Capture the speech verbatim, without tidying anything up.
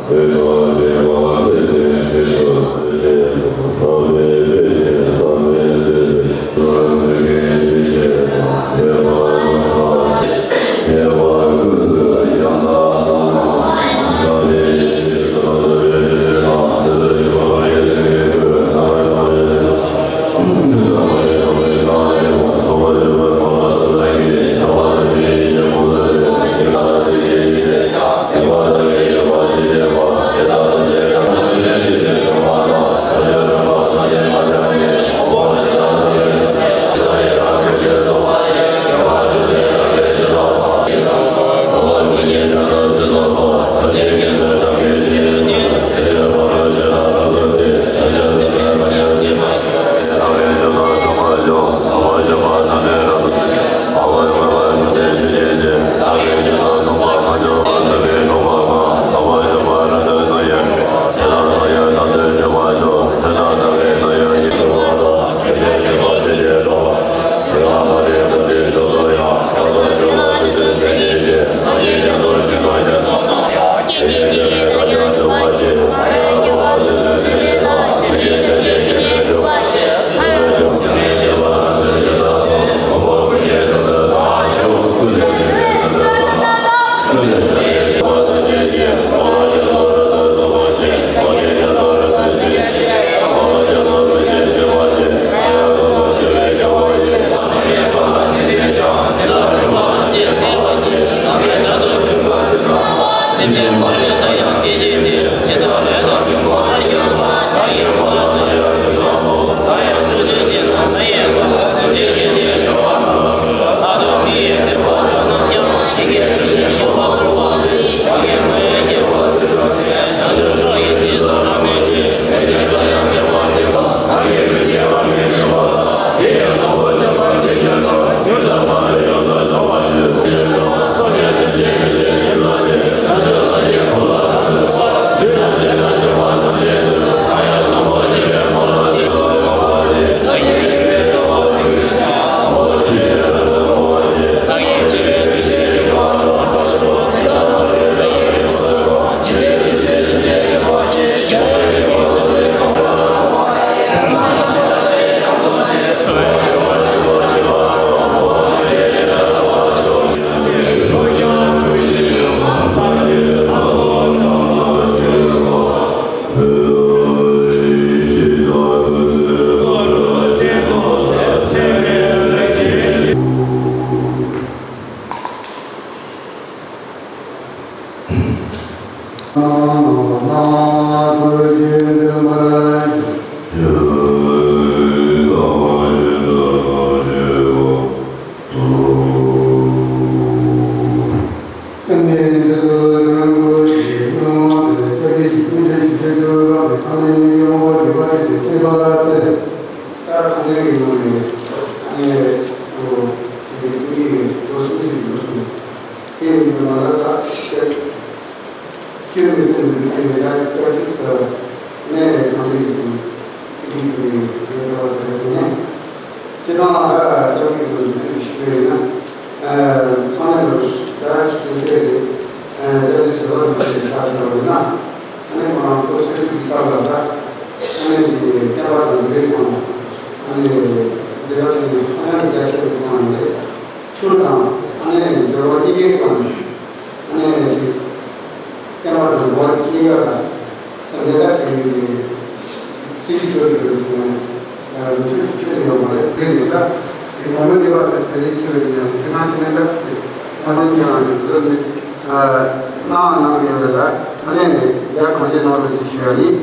དེ་ཡིན་དུས་མ་ལ་ད་ཁྱོད་ཀྱི་སེམས་ཀྱི་སེམས་ཀྱི་སེམས་ཀྱི་ཡ་ཀྱ་ཀྱི་ད་ནས་ནང་མི་ཡིན་ཀྱི་ཀྱི་ཀྱི་ཡོད་པ་དེ་ནས་ཅི་ཐང་ལ་ཀྱ་ཀྱི་ཡོད་པའི་ཤི་བས་ན་ཚང་མས་ལོ་ཟླ་ཞིག་ཏུ་བྱས་ཏེ་ཀྱ་ཀྱི་ཟེར་བ་ནི་ཆ་ཞིག་ཡོད་ན་ཨ་ནི་ཁོ་རང་ཚོ་ཆ་ཞིག་ཏུ་ལྟ་བ་ལ་ཨ་ནི་ཀྱི་བསྟན་པ་དང་འབྲེལ་དང་ཨ་ནི་འབྲེལ་བ་དེ་ནི་ཧ་ཡང་རྒྱ་ཆེ་བའི་ཁོང་རང་ལས་ཆུ་དང་ཨ་ནི་འབྲེལ་བ་གཉིས་ཀའི་ཁོང་རང་། ཨ་ནི་བསྟན་པ་དང་འགྲོ་བ་གཉིས་ཀ་ལ་འབྲེལ་ཐག་ཆོད་ཡོད་པའི་སྲིད་ཇུས་སྤྲོད་དགོས་ཟེར་ནས་ཆོས་ཆོས་དེ་ཡོད་མ་རེད། དེ་ནི་ད་དེ་མ་མོའི་འབྲེལ་བ་དེ་དེ་རིང་ཤི་བའི་ཉིན་དེ་ནང་ཕྱི་ནས་ད་དེ་ང་ཚོ་ཀྱང་ནི་ཚོ་ནི་གནང་གནང་གི་ཡོད་རེད། ད་ཨ་ནི་ནི་རྒྱ་གང་ཅི་གནང་རོགས་ཞེས་ཞུ་བ་ཡིན།